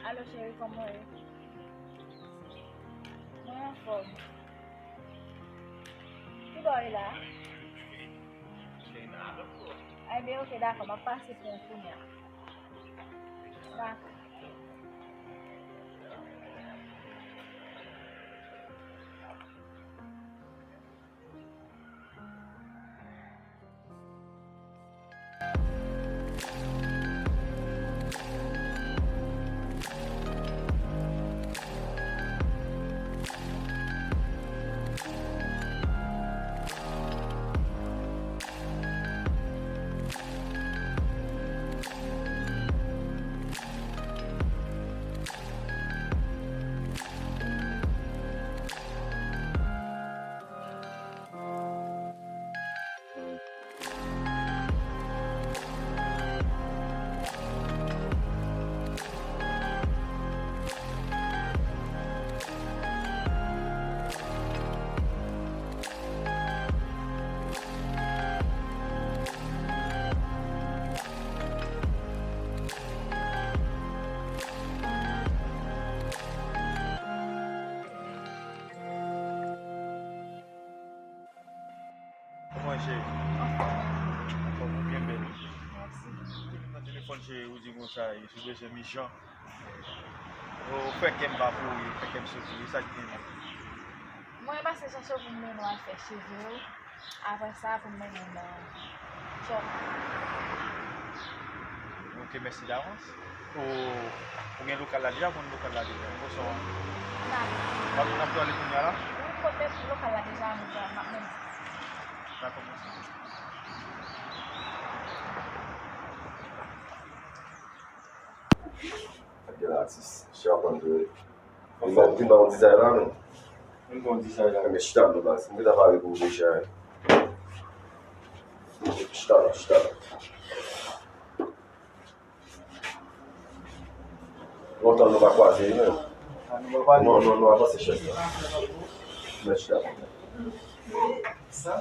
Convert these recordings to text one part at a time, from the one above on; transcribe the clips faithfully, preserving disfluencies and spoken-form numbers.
Alo cheri, kòman w ye? Mwen anfòm. Ki bò w ye la? Ebyen, oke, dakò, m ap pase pran w kounye a. Dakò. Kòman w ye cheri? Anfòm. Anfòm, ou byen bèl. Mèsi. Depi nan telefòn cheri, ou di konsa, si w bezwen m ijan. Ou fè kè m pa pouri, fè kè m soufri, e sa k gen la? Mwen pase chache pou m mennen w al fè cheve w. Apre sa, pou m mennen w nan chòp. Ok, mèsi davans. Ou, ou gen lokal la deja, ou konn lokal la deja? Kote w ap, w ap prale kounye a la? Wi, kote lokal la deja, m ap mennen w. Dakò, mèsi. Gade atis, chè ap antre. Vin ba, vin ba yon dizay la, non? Vin ba yon dizay la. Men chita non baz, m gentan pare pou ou deja. Chita la, chita la. Lontan nou pa kwaze, wi, men. Non, non, non, avanse chèz la. Men chita. Sa?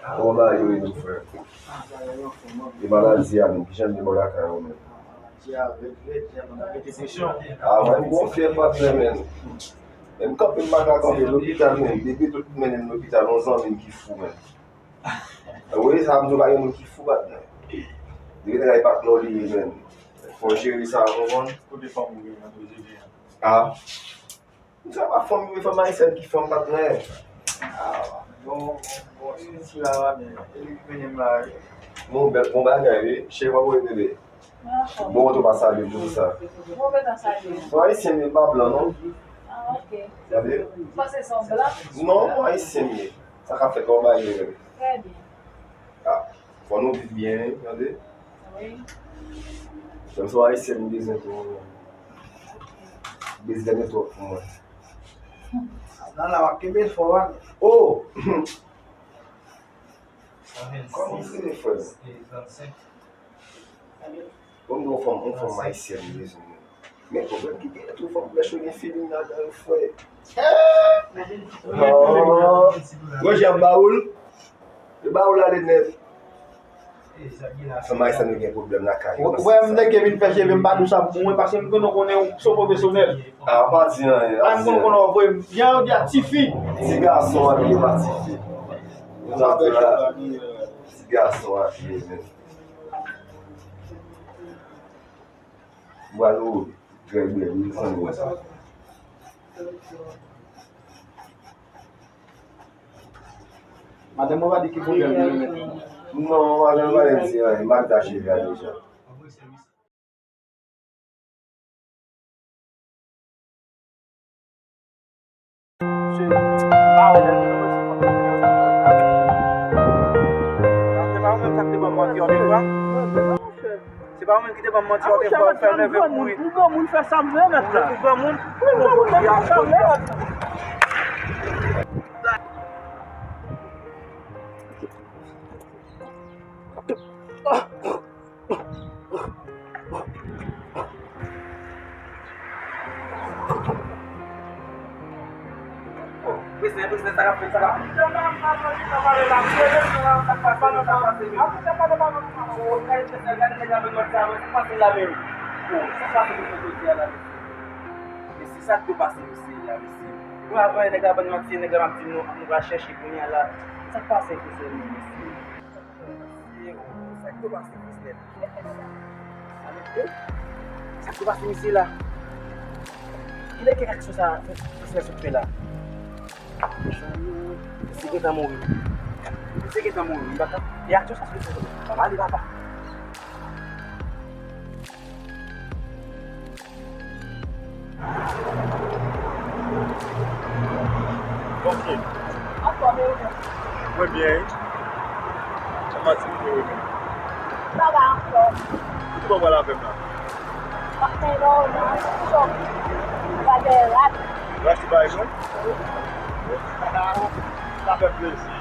Kòman bagay yo ye menm, frè? E maladi a menm, kijan l ye bò lakay ou menm? A, mwen, m gon fyèv, patnè, menm. Menm kanpe, m pa ka kanpe. Lopital, menm. Depi tout mennen m lopital, yon zanmi m ki fou, menm. Wi, sa m di w, pa gen moun ki fou, patnè. Depi nèg la e patnè w li ye, menm. Fò w jere sa, w konprann? Kote fanm ou genyen, kote je genyen? A. Sa pa fanm, men fanm ayisyèn ki fanm, patnè. A, bon, bon, bon, si, si la, men, e li ki mennen m la, wi. Bon, bèl, bon bagay, wi. Cheri, kòman w ye, bebe? Bon, ou tou pa salye m pou sa. Bon, ou gentan salye m. Son ayisyen, men pa blan, non. A, ok. Tande? Ou panse se yon blan? Non, yon ayisyen, men. Sa ka fèt, kòman w ye, bebe? Trè byen. A, fò nou viv byen, wi, tande? Wi. Menm si w ayisyen, m bezwen tou. Bezwen gen twòp pou mwen. Nan la, w ap kenbe l fò, wi. Oh! Kòman w rele, frè m? Bon, m gen yon fanm, yon fanm ayisyèn, m bezwen. Men pwoblèm ki genyen tou, fanm frèch yo gen feeling ladan yo, frè. Oh, Roger ap ba ou l. Yo ba ou l ale nèt. Fanm ayisyèn yo gen pwoblèm lakay yo. Ou wè m nèg ki vin fè cheve m pa dous ap mwen, paske m konn konnen ou se pwofesyonèl. A, pa di anyen, pa di anyen. An konn konnen w voye m. Jan yo di a tifi. Ti gason abiye pa tifi. Ou sa di la, ti gason abiye, men. Bwa nou, trè byen, wi, fanmi sa. Madanm ou pa di ki pwoblèm li menm? Non, madanm pa di anyen, m al tache li a deja. Se pa ou menm ki te ban m manti yon de fwa? Se pa ou menm ki te ban m manti yon de fwa, ou fè nève pouri. Yon granmoun fè sa m vle mèt la. Yon granmoun? Wi, yon granmoun fè sa m vle mèt la. Bon, sa k pase pou jodi a la, mesye? Mesye, sa k tou pase, mesye, la, mesye? Nou ap voye nèg la ban n manti, nèg la m ap di nou, nou va chèche kounye a la. Sa k pase, mesye, mesye? Mesye, oh, sa k tou pase, mesye? Sa k tou pase, mesye, la? Kilè kèk aksyon sa, mesye, sot fè la? Misye gentan mouri. Misye gentan mouri. Li pa ka. E aksyon sa sou misye. Papa li papa. Ok. Anfòm e ou menm? Mwen byen, wi. Kòman ti ou menm? Bagay ankò. Ou te pral avè m la? M ap fè non, non, chòk. Bagay rat. Rat ki bay mwen? Wi. Sa fè plezi.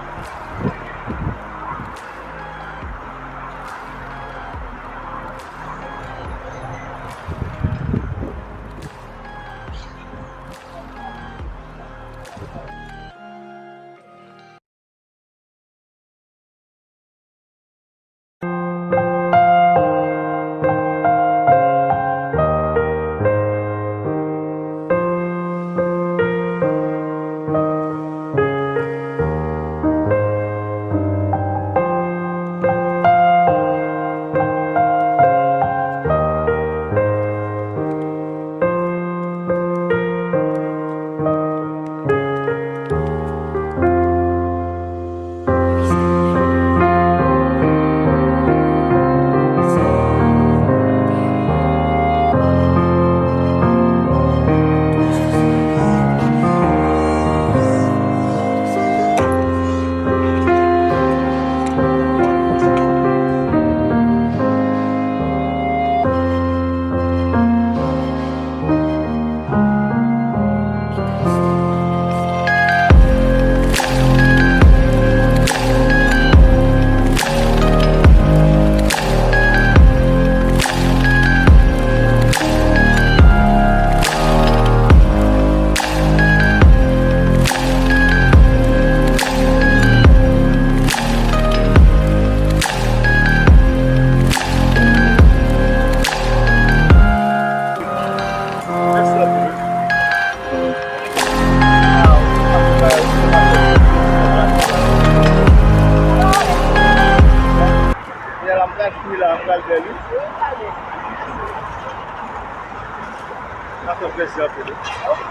Kounye a la, m pral fini la, m pral bèl, wi. Wi, pale. Sa fè plezi anpil, wi. Ok.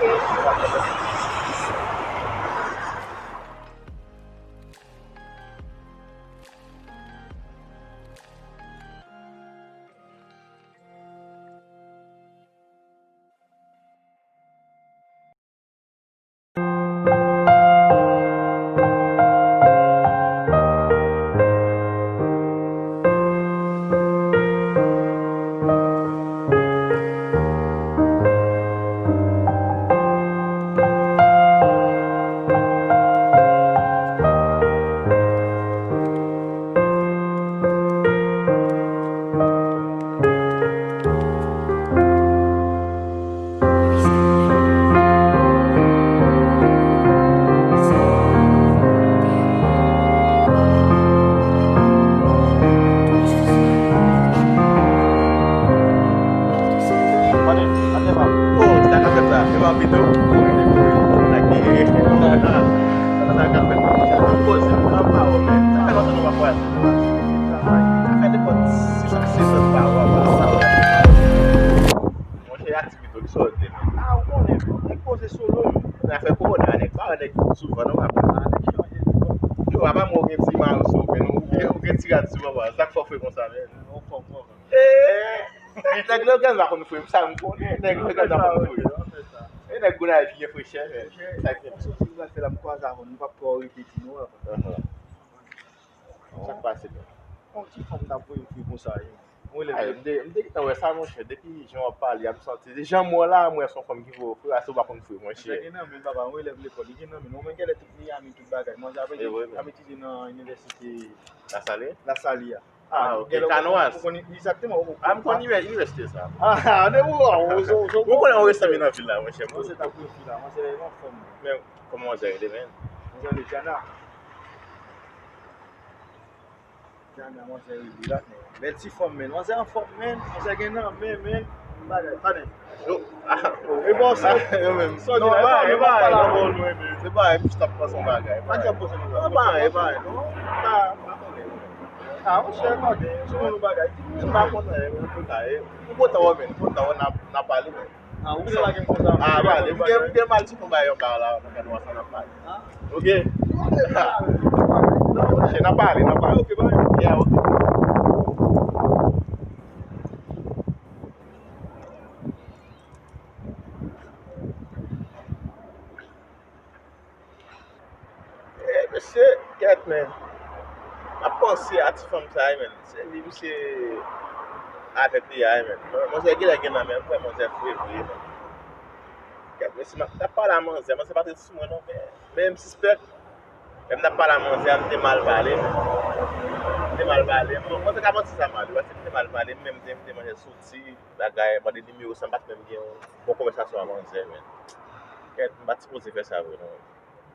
Konnen, atè pa. Oh, sa k ap fèt la? E pa pito? Kouri, kouri. Sa k ap fèt? Poze, pa wè, men. Sa fè lontan nou pa kwè. Sa fè nenpòt sis a sèt an pa wè, pa wè. Monchè, aktivite w ki sòti, men. Ah, ou konnen, nèg poze solo, men. Nan afè kowona, nèg pa wè nèg souvan, non, papa. Yo, papa, mwen, ou gen ti mayo sou, men, ou gen, ou gen ti rad sou, papa. Sa k fè w fre konsa, men. Ou fò, ou fò. Eh! Nèg Logan pa konn fre, sa m konnen. Nèg Logan pa konn fre. E nèg Gonayiv vyen fre chè, men. Sa k fè. Sa k pase, men. Sa k pase, men. Yon ti fanm t ap voye m fre konsa, wi. Mwen lè. Ay, m te, m te gentan wè sa, monchè. Depi jan w ap pale a, m santi. Jan m wè w la, m wè se yon fanm ki voye w fre, ase w pa konn fre, monchè. Li gen nan men l, papa, mwen elèv lekòl, li gen nan men l. Mwen menm gen lè tout li a men tout bagay. Mwen ap etidye nan inivèsite Lasalin? Lasalin a. Ah, ok. Kanwaz. Ou konn egzakteman. Ah, m konn inivèsite sa. Ah, de ou, ou, ou, ou, ou konnen yon resan nan vil la, monchè. Mwen se ta pou fi la, mwen se yon fanm. Men kòman manzè rele, men? Manzè rele Jana. Jana, manzè rele la, men. Bèl ti fanm, men. Manzè anfòm, men. Manzè gen nan men, men. Bagay, pa de. Yo, ah, e bon, sa, yo menm. Sa w di la, e pa, e pa, e pa, se pa, m jis t ap panse yon bagay. Pa di ap panse yon bagay. Non, pa, e pa, non. Pa, pa konnen. Ah, monchè, pa de, sou yon bagay. Di m pa konn anyen, men, an tou ka, e, m kontan wè, men, m kontan wè, n a, n a pale, men. Ah, ou gen bagay konsa? Ah, pale, m gen, m gen mal sou yon bagay, yon bagay la, nan kad w sa n ap pale. Ah. Ok? Monchè, n a pale, n a pale. Ok, bye. Yeah, ok. Eh, mesye, kèt, men. M ap panse a ti fanm sa a, men. Se li, misye avèk li a, men. Manzè genlè gen nan men, m kwè manzè fre vre, men. Kèt, mesye, m ap, m ap pale a manzè, manzè pa te sou mwen, non, men, men m sispèk. Lè m t ap pale a manzè a, m te mal pale, men. M te mal pale. Bon, mwen te ka manti sa mal, wi, paske m te mal pale, m menm m te envite manzè soti, bagay, mande nimewo sa, m pa t menm gen yon bon konvèsasyon a manzè, men. Kèt, m pa t sipoze fè sa vre, non.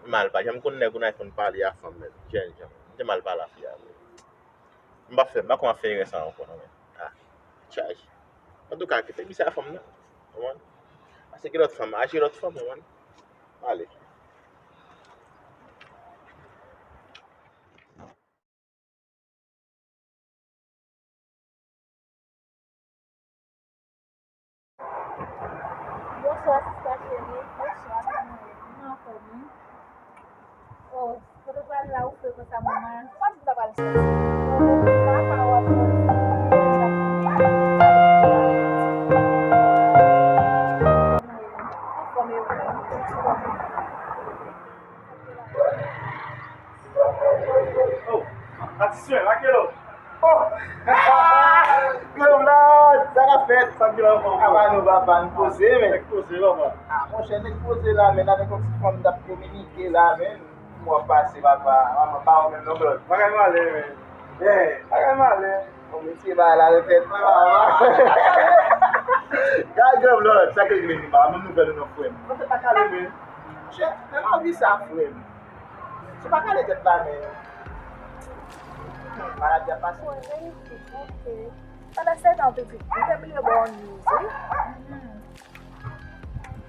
M mal pale. Jan m konn nèg ou nan iPhone pale a fanm, men. Jèn jan. M te mal pale a fi a vre. M pa fè, m pa konn ap fè erè sa ankò, non, men. Ah, chaj. Antouka, kite misye a fanm nan. Konprann? Pase gen lòt fanm, aje lòt fanm, konprann? Ale. Bonswa, sista cheri. Bonswa, kòman w ye? Mwen anfòm, wi. Oh, kote w pral la, ou fre konsa, manman? Sa m ta pral soti? Papa w ap soti. Anfòm, e ou menm? Oh, atisyon, lakelo. Oh! Granm la, sa k ap fèt? Sa ki la ankò? Apa nou, papa, n poze, men. Nèg poze, papa. Ah, monchè, nèg poze la, men, avèk yon ti fanm n ap kominike la, men. Kòman w ap pase, papa? Manman pa ou menm non, Blòd. Bagay malè, men. Eh, bagay malè. Bon, mesye, ba la repèt, mwen, ba, ba. Gad granm Blòd, sa k rive nou, ba, ban m nouvèl ou non, frè m. Mwen, se pa kale, men. Monchè, nan lavi sa, frè m. Se pa kale tèt la, men. Maladi ap pase. Mwen, reyisi, ok. Pandan se tan, pitit, m te bliye ba w yon news, wi.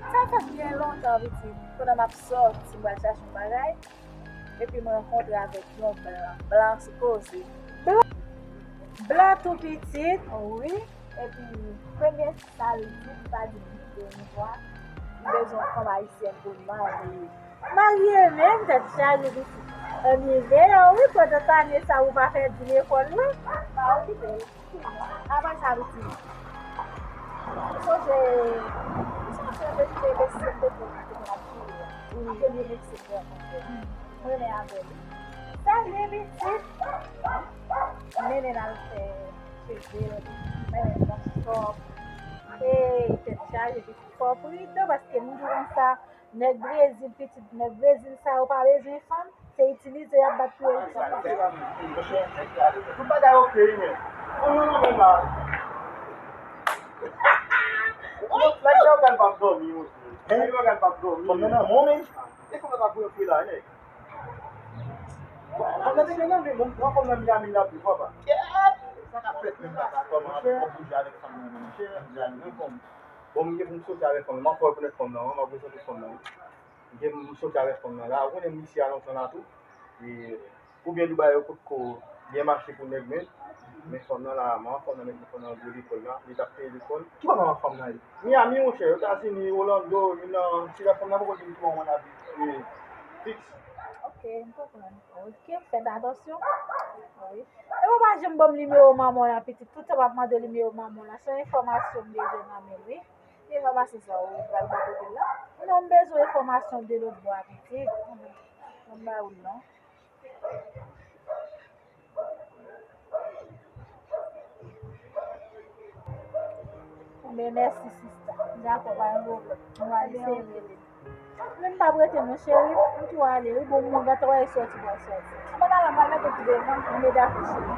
Sa fè byen lontan, pitit. Pandan m ap sòti, m pral chache yon bagay. Epi m rankontre avèk yon blan. Blan sou koze. Blan, blan tou pitit. Wi. Epi, premye sa l di, li pa di m gen yon vwa. M bezwen yon fanm ayisyèn pou l marye. Marye menm, tèt chaje, pitit. Ann rive, wi, pandan ane sa, ou pa fè di lekòl, non? Pa okipe l. Apre sa, pitit, ou sonje, ou sonje mesye, mesye te konn ki te konn ap jere a? Premye mesye m rankontre. Mwen renmen avè l. Salye, pitit. Mennen l al fè cheve l. Mennen l nan shop. E tèt chaje, pitit, fò pridan, paske m di konsa, nèg Brezil, pitit, nèg Brezil sa yo pa bezwen fanm. Se itilize y ap bat pou yo itilize. Tout bagay oke, wi, men. Pou nou, nou menm la. Nèg yo gad p ap dòmi, monchè. Nèg yo gad p ap dòmi. Fanm nan nan men w, men. E fanm nan pa pou yo fri la, nèg. Fanm nan te gen nan men, bon, pran fanm nan Miami la tou, papa. Sa k ap fèt menm, papa? Kòman w ap bouje avèk fanm nan, monchè? Bon, m gen pou m soti avèk fanm nan. M ap fè w rekonèt fanm nan, wi. M ap prezante fanm nan, wi. Gen m soti avèk fanm nan la. Ou konnen m isi a lontan la tou. E, oubyen Dubai yo potko byen mache pou nèg, men, men fanm nan la, manman fanm nan met fanm nan gwo lekòl la, li t ap peye lekòl. Ki bò manman fanm nan ye? Miami, monchè, Etazini, Orlando, youn nan, si lè fanm nan poko di m ki bò manman l abite, e, fiks. Ok, m konprann. Ok, fèt atansyon. Wi. E ou pa janm ban m nimewo manman w la, pitit. Tout tan m ap mande w nimewo manman w la. Se yon enfòmasyon m bezwen nan men l, wi. Ki enfòmasyon sa ou pral ba kote l la? Non, m bezwen enfòmasyon de lòt bò a, pitit. Ban m ba ou l non. Enben, mèsi, sista. Dakò, pa gen pwoblèm. Mwen ale, se rele. Men m p ap rete non, cheri. M tou ale, wi. Bon, mwen gentan wè e sòti pral sòti. Mwen ale, m pral mete tou devan. Enben, dakò, cheri.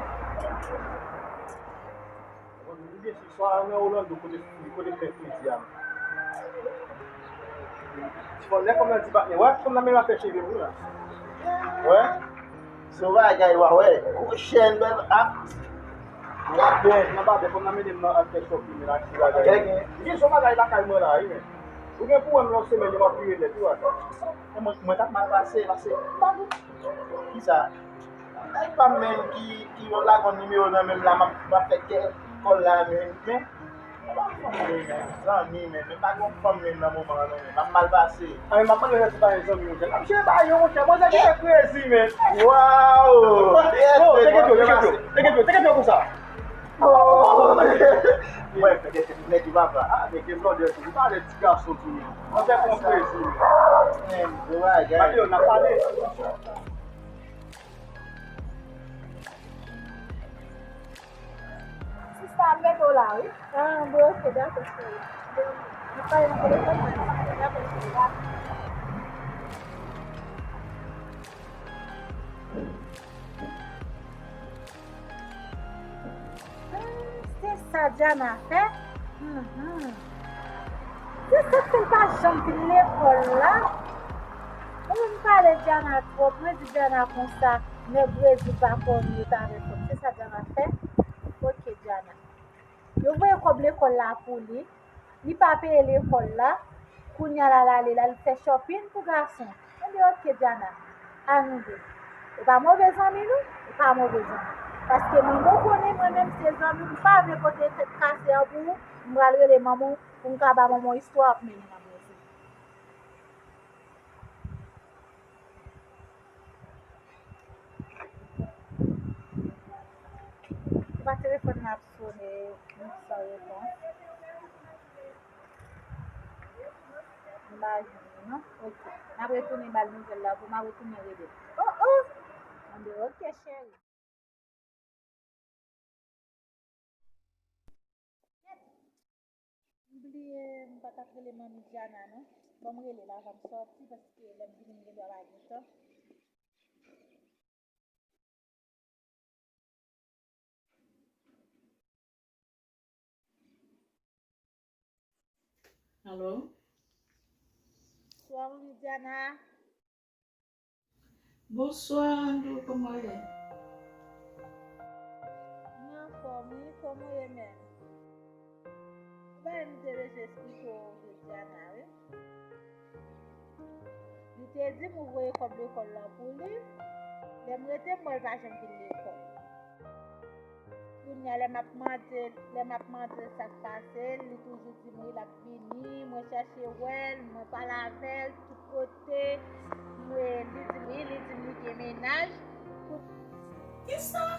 Ou byen si swa nan Orlando kote, kote fè fredi a. Ti fanm, lè fanm nan di patnè, wè, fanm nan menm ap fè cheve pou la. Wè. Se yon bagay, wa wè. Gwo chèn, bèl, ap. Nan babè, fò n amenem nan kèk shopping, men ak ti bagay. Gen, gen, gen yon bagay lakay mwen la, wi, men. Ou gen pou wè m nan semèn yo, m ap vire nèt, wi, atò. E mwen, mwen t ap mal pase, pase, m pa konn. Kisa? Nèg pa m menm ki, ki lage yon nimewo nan men m la, m ap, m ap fè kè kòl la, men, men. E pa fanm mwen, men, zanmi, men, men pa gen fanm menm nan moman an, non, men. M ap mal pase. A, men m ap mande si pa gen zanmi, monchè. M ap chèche ba yo, monchè. Mwen, sa ki fè krezi, men. Waw! Yo, teke pye w, teke pye w, teke pye w, teke pye w konsa. Oh! Mwen, fè de tèt nèg ki papa. Ah, nèg gen blòdè tou. Li pale ti gason tou, men. Mwen fè kon krezi, men. Men, bon bagay. Pale yo, n ap pale. Sista, m rete w la, wi. Ah, bon, ok, dakò, cheri. N ap pale nan telefòn, mwen, dakò, cheri, bye. Hmm, se sa Diana fè? Mhm. Se sa k fè l pa janm vin lekòl la. Ou vin pale Diana twòp. Mwen di Diana konsa, nèg Brezil pa konn yo ta avè fanm. Se sa Diana fè? Ok, Diana. Yo voye kòb lekòl la pou li. Li pa peye lekòl la. Kounye a la, l ale, l al fè shopping pou gason. Mwen di, ok, Diana, a nou de. Ou pa move zanmi, non? Ou pa move zanmi. Paske manman w konnen mwen menm se zanmi w, m pa vle pote tèt kase an pou ou. M pral rele manman w pou m ka ba manman w istwa w ap mennen nan Brezil. Epa telefòn nan ap sone, m san repons. M pa jwenn li non. Ok. M ap retounen ba l nouvèl la pou m ap retounen rele l. Oh, oh! Mwen di, ok, cheri. M bliye, m pa t ap rele manmi Diana non. Bon, m rele l avan m sòti, paske lè m vini, m gen dwa pa gen tan. Alo? Bonswa, manmi Diana. Bonswa, Andrew, kòman w ye? Mwen anfòm, wi, kòman w ye menm? Ou pa wè m te bezwen esplike w jodi a la, wi. Li te di m ou voye kòb lekòl lan pou li. Lè m rete, m wè l pa janm vin lekòl. Kounye a, lè m ap mande, lè m ap mande l sa k pase, li toujou di m wi, l ap vini, mwen chèche wè l, mwen pale avè l tout kote, mwen, li di m wi, li di m li gen mennaj. Kisa?